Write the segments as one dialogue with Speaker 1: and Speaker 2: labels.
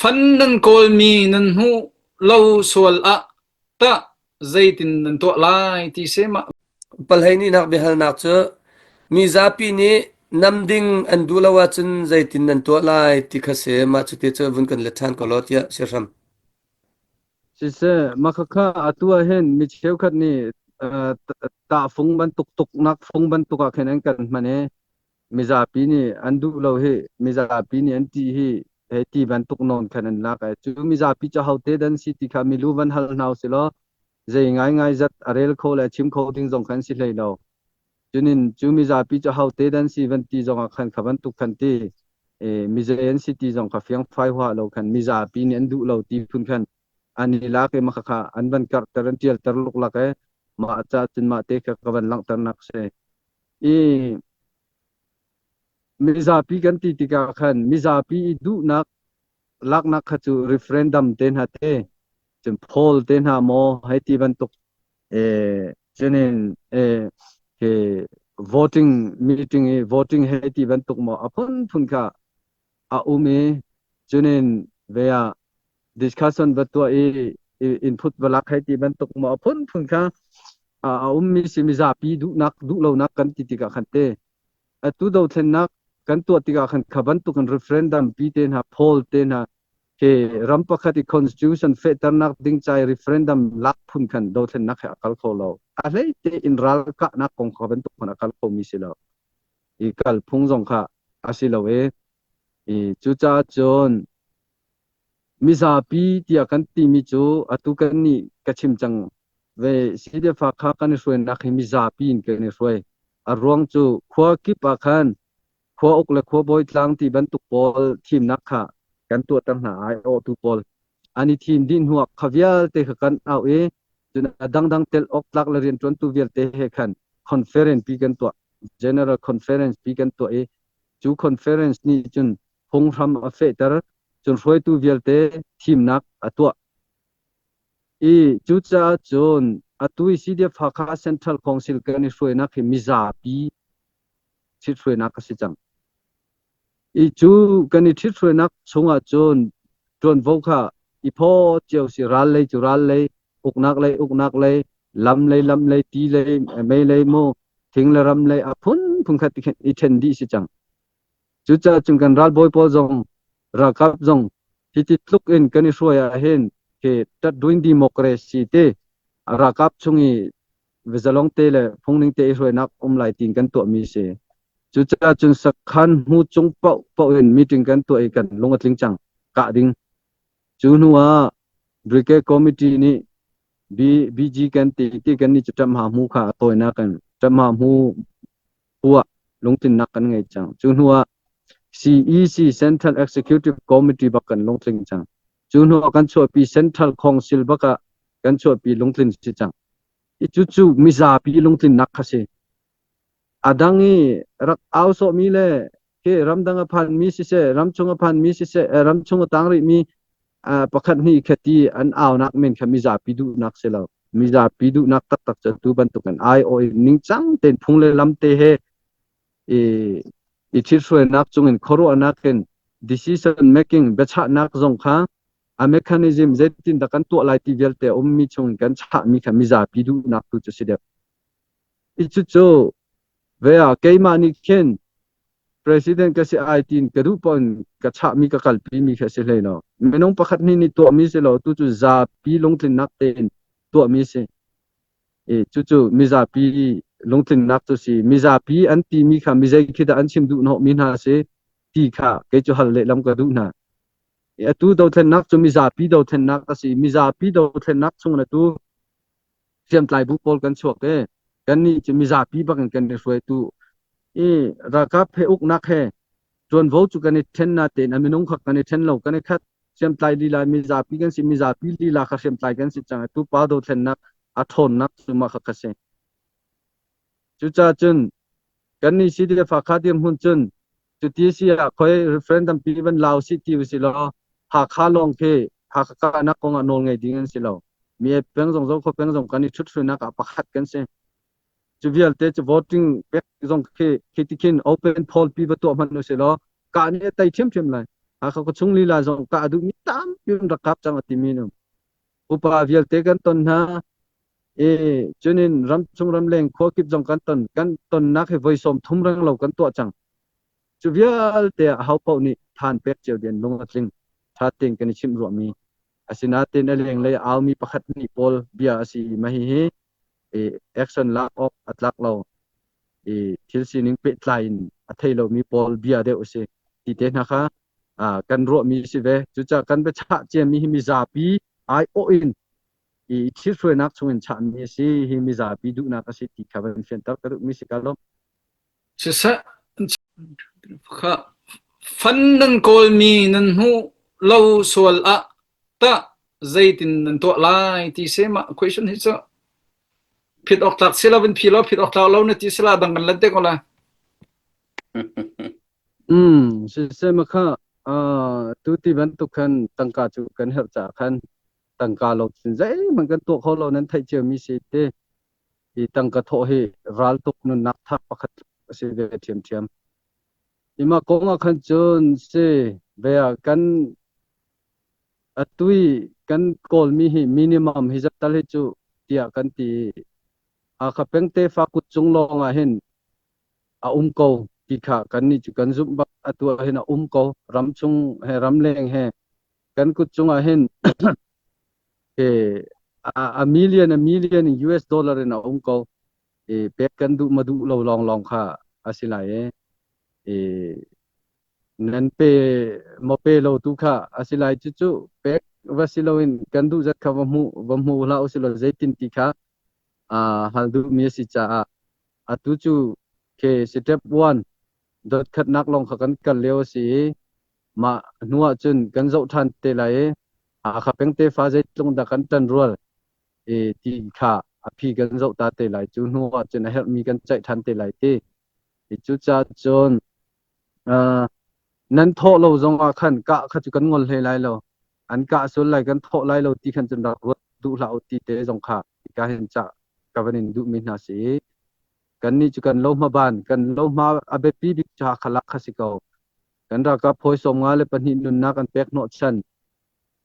Speaker 1: Fan nan kawlmi nan hmuh lo sual ah tah zeitin nan tuah lai ti si mah.
Speaker 2: Palhei nihnak biahalnak cu mizapi nih nam ding an duh lo ahcun zeitin nan tuah lai ti kha si. Mah cuti cu vun kan let ṭhan ko law tiah siahram.
Speaker 3: Siseh, mah khakha atu ah hin mi cheukhat nih tahfung bantuk tuknak fung bantuk ah khin an kan hman i mizapi nih an duh lo hi mizapi nih an ṭih hi hei ti bantuk nawn khan an lak ai. Cu mizapi cu ahote dan si ti kha milu van hal hna usih law zei ngaingai zat a rel kho le a chim kho ding zong khan si hlei lo. Cunin cu mizapi cu ahote dan si van ti zong ah khan kha bantuk khan ti e, mizei an si ti zong kha fiangfai huah lo khan mizapi nih an duh lo ti phun khan an i lak i mah kha an van karhter an ṭialter luklak i mah ca cun mah te kha ka van langhternak si. I mizapi kan ti tikah khan mizapi i duhnak laknak kha cu referendum te hna te cun poll te hna maw hei ti bantuk cunin khi voting meeting i voting hei ti bantuk maw a phunphun kha a um i cunin ve ah discussion va tuah i input va lak hei ti bantuk maw a phunphun kha a ummi si mizapi duhnak duhlonak kan ti tikah khan te atu dothlennak kan tuah tikah khan kha bantuk in referendum pi te hna poll te hna ke ram pakhat i constitution fehternak ding cai referendum lak phun khan dothlennak he a kal kho lo. A hlei te in ral kahnak kong kha bantuk khan a kal kho mi si lo. I kal phung zong kha a si lo i i cucaah cun mizapi tiah kan timi cu atu kan nih ka chim cang ve. CDF kha kan i hruainak hi mizapi in kan i hruai. A ruang cu khua kip ah khan khua uk le khua bawi tlang ti bantuk pawl thimnak kha kan tuahter hna. Ai awhtu pawl an i thim dih hnuah kha vialte kha kan auh i cun a dangdang tel awk tlak le rianṭuantu vialte he khan conference pi kan tuah, general conference pi kan tuah i cu conference nih cun phunghram a fehter, cun hruaitu vialte thimnak a tuah i cucaah cun atu i CDF Hakha Central Council kan i hruainak hi mizapi ṭhithruainak a si cang. I cu kan i ṭhithruainak chungah cun ṭuanvo kha i phaw cio si. Ral lei cu ral lei, uknak lei uknak lei, lam lei lam lei, ti lei, mei lei mu, thing le ram lei a phunphun kha ti khin i ṭhen dih si cang. Cucaah cun kan ralbawi pawl zong ralkap zong hiti tluk in kan i hruai ah hin khi ṭatduin democracy te ralkap chung i zalong te le phungning te i hruainak um lai tiin kan tuahmi si. Cucaah cun sakhan hmu cung paoh paoh in meeting kan tuah i kan lung a tling cang kah ding. Cu hnu ah Brigade Committee nih BG kan ti ti kan nih cu ṭamha hmu kha a tawinak in ṭamha hmu huah lungtlinnak kan ngei cang. Cu hnu ah CEC Central Executive Committee bak kan lungtling cang. Cu hnu ah kan chuahpi Central Council bak ah kan chuahpi lungtlin si cang. I cucu mizapi lungtlinnak kha si. A dang i rak au sawhmi le khi ramdang a phanmi siseh, ramchung a phanmi siseh, ramchung a tang rihmi pakhat hnih khat i an aunak men kha mizapi duhnak si lo. Mizapi duhnak taktak cu tu bantukin ai awh i ningcang tein phung le lam te he i i ṭhithruainak cungin khuaruahnak in decision making biachahnak zong kha a mechanism zeitindah kan tuah lai ti vialte a ummi chungin kan chahmi kha mizapi duhnak tu cu si deuh. I cucu ve ah keimah nih khin president ka si ai tiin ka duh paoh in ka chahmi ka kalpimi kha si hlei lo. Minung pakhat nih nih tuahmi si lo, tu cu zapi lungtlinnak tein tuahmi si. I cucu mizapi lungtlinnak cu si. Mizapi an timi kha mizei khi dah an chim duh hnawhmi hna si ti kha kei cu hal lehlam ka duh hna. I atu dothlennak cu mizapi dothlennak a si. Mizapi dothlennak chung in atu hriamtlai bu pawl kan chuak i kannih cu mizapi bak in kan i hruaitu i ralkap he uknak he ṭuanvo cu kan i ṭhen natein a minung kha kan i ṭhen lo, kan i khat. Hriamtlai lila mizapi kan si, mizapi lila kha hriamtlai kan si cang. Atu pa dothlennak a ṭhawnnak cu mah kha kha si. Cucaah cun kannih CDF Hakha dirhmun cun cuti si ah khoi referendum pi van lau si ti usih law Hakha lawng khi Hakha kahnak kong ah nawl ngei ding an si lo. Mi peng zong Zokhua peng zong kan i ṭhut-hruainak ah pakhat kan si. Cu vialte cu voting pek zong khi khi ti khin open poll pi va tuah hmanh usih law kah nih a tei ṭhiamṭhiam lai. Hakha khuachung lila zong kah a duhmi tampi an rak kap cang a timi an um. Upa vialte kan ton hna. I cunin ramchung ramleng khua kip zong kan ton. Kan tonnak hi voi 30 reng lo kan tuah cang. Cu vialte ah aho paoh nih than pek cio ding lung a tling. Tha tein kan i chimh ruahmi. Asinain a lenglei aumi pakhat nih pawl bia a si i mah hihi i action lak awk a tlak lo i thil sining pehtlai in a thei lomi pawl bia deuh a si ti te hna kha kan ruahmi si ve. Cucaah kan biachah ciami hi mizapi aiawh in i thithruainak chungin chahmi a si hi mizapi duhnak a si ti kha van fianter ka duhmi si ka lawm.
Speaker 1: Siseh, fan nan kawlmi nan hmuh lo sual ah tah zeitin nan tuah lai ti si mah question hi cu phit awk tlak si lo in phi lo phit awk tlak lo na ti si la dang kan lan te ko lai.
Speaker 3: Mm, siseh ma kha tu ti bantuk khan tangka cu kan herh caah khan tangka lo cun zeihmanh kan tuah kho lo nan theih cio mi si te. Hi tangka thawh hi raltuk nunnak thak pakhat a si ve ṭhiamṭhiam. Hi mah kong ah khan cun si ve ah kan atu i kan kawlmi hi minimum hi zat tal hi cu tiah kan ti i Hakha peng tefa kut cung lawng ah hin a um ko ti kha kannih cu kan zumh bak atu ah hin a um ko ramchung he ramleng he kan kut cung ah hin a million a million in US dollar in a um ko. I pek kan duh ma duh lo lawnglawng kha a si lai i i nan pe maw pe lo tu kha a si lai cucu pek va si loin kan duh zat kha va hmu va hmu hlah usih law zeitin ti kha hal duhmi a si caah atu cu ke step one dot khatnak lawng kha kan kal lio a si i mah hnu ah cun kan zoh ṭhan te lai i Hakha peng tefa zeitluk dah kan ṭanrual i ti kha a phi kan zoh ta te lai. Cu hnu ah cun a herhmi kan ceih ṭhan te lai ti. I cucaah cun uh, nan thawh lo zong ah khan kah kha cu kan ngol hlei lai lo. An kah sual lai kan thawh lai lo ti khan cun rak ruat duh hlah u ti te zong kha ka hin cah ka van in duhmi hna si i kannih cu kan lo hma ban kan lo hma a biapi bik cu Hakha lak kha si ko. Kan ralkap hawi 52 nunnak an pek hnawhchan.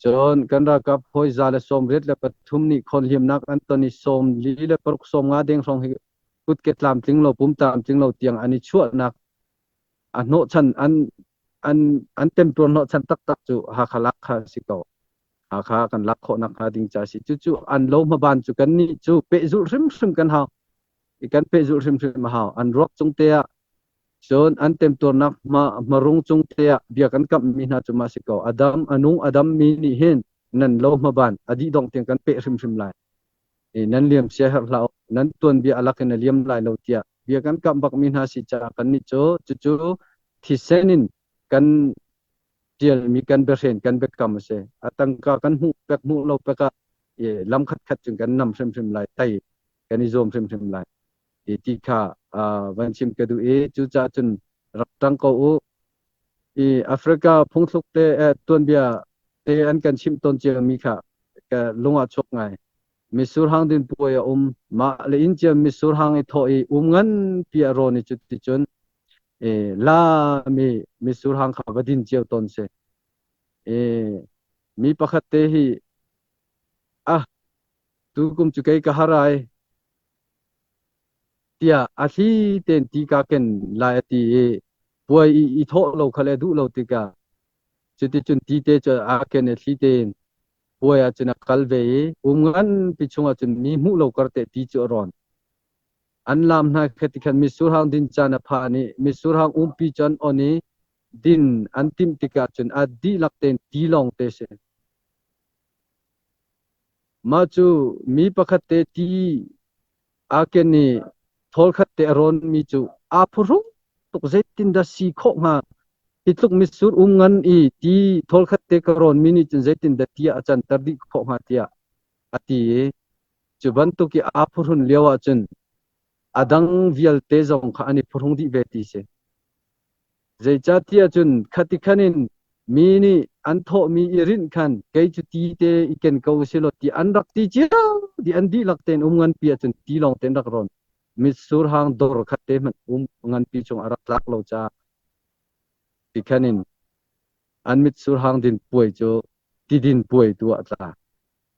Speaker 3: Cun kan ralkap hawi 183 nih khawnhliamnak an ton i 46 50 deng hrawng hi kutke tlamtling lo pum tlamtling lo tiang an i chuahnak a hnawhchan an an an temtuar hnawhchan taktak cu Hakha lak kha a si ko. Hakha kan lak khawh nakhnga ding ca si. Cucu an lo hmaban cu kannih cu pehzulh hrimhrim kan hau. I kan pehzulh hrimhrim a hau. An ruak cung te ah Cun an temtuarnak hmarung cung te ah bia kan kamhmi hna cu mah si ko. A dam, a nung a dammi nih hin nan lo hmaban a dih dongh tiang kan peh hrimhrim lai. I nan liam sia herh hlah u, nan tuanbia a lak in a liam lai lo tiah bia kan kamh bakmi hna si caah kannih cu cucu thisen in kan ṭialmi kan biahren kan biakam a si. A tangka kan hmuh pek hmuh lo pek ah lam khatkhat cun kan nam hrimhrim lai, tai kan i zuam hrimhrim lai. Ti kha van chim ka duh i cucaah cun rak ṭang ko u. I Africa phungthluk te tuanbia te an kan chimh tawn ciomi kha ka lung ah chuak ngai. Mitsur hang din puai a um. Mah le inn cio mitsur hang i thawh i um nganpi a rawn i cuticun lami mitsur hang kha va din cio tawn si. I mi pakhat te hi ah tukum cu kei ka har ai tiah a thli tein ti kaa ken lai a ti i puai i i thawh lo kha le duh lo tikah cuticun ti te cu aa ken i thli tein puai ah cun a kal ve i um nganpi chungah cun mi hmuh lo kar te ti cu a rawn. An laam hna kha ti khan mitsur hang din caan a phan i mitsur hang umpi cu an on i din an timh tikah cun a dihlak tein ti lawng te si. Mah cu mi pakhat te ti aa ken i thawl khat te a rawnmi cu aa phuhrung tuk zeitindah si khawh hnga? Hi tluk mitsur um ngan i ti thawl khat te ka rawnmi nih cun zeitindah ti ah a canter dih khawh hnga tiah a ti i cu bantuk i aa phuhrun lio ah cun a dang vialte zong kha an i phuhrung dih ve ti si. Zeicahtiah cun khati khan in mi nih an thawhmi i rinh khan kei cu ti te i ken ko usih law ti an rak ti cio dih an dihlak tein um nganpi ahcun ti lawng tein rak rawn mitsur hang dor khat te hmanh um nganpi chung a rak tlak lo caah ti khan in. An mitsur hang din puai cu tidin puai tu ah tla.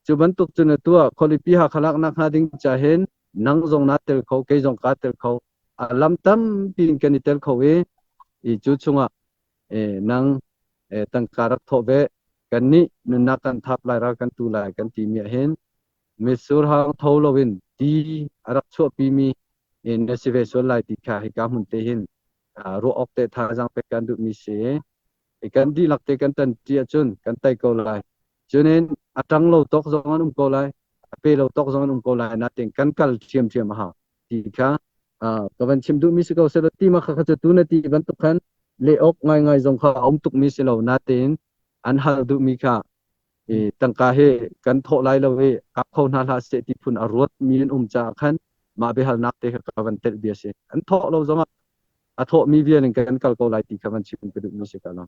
Speaker 3: Cu bantuk cun atu ah khualipi Hakha laknak hnga ding ca hin nang zong naa tel kho, kei zong kaa tel kho. A lam tampi in kan i tel kho i, i cu chungah e, nang e, tangka rak thawh ve, kannih nunnak kan thap lai, ral kan tu lai kan timi ah hin mitsur hang tho loin ti a rak chuahpimi na si ve sual lai ti kha hika hmun te hin ruah awk te thazaang pek kan duhmi si. Kan dihlak te kan tan ṭi ahcun kan tei ko lai. Cunin a ṭang lo tawk zong an um ko lai, a pe lo tawk zong an um ko lai nain kan kal ṭhiamṭhiam a hau ti kha ka van chim duhmi si ko selaw ti ma kha kha cu tu na ti bantuk khan leh awk ngaingai zong kha a um tukmi si lo natein an hal duhmi kha i tangka hi kan thawh lai lo i kap kho hna hlah seh ti phun a ruatmi an um caah khan mah biahalnak te kha ka van telh bia si. An thawh lo zongah a thawhmi vial in kan kal ko lai ti kha van chim ka duhmi si ka lo.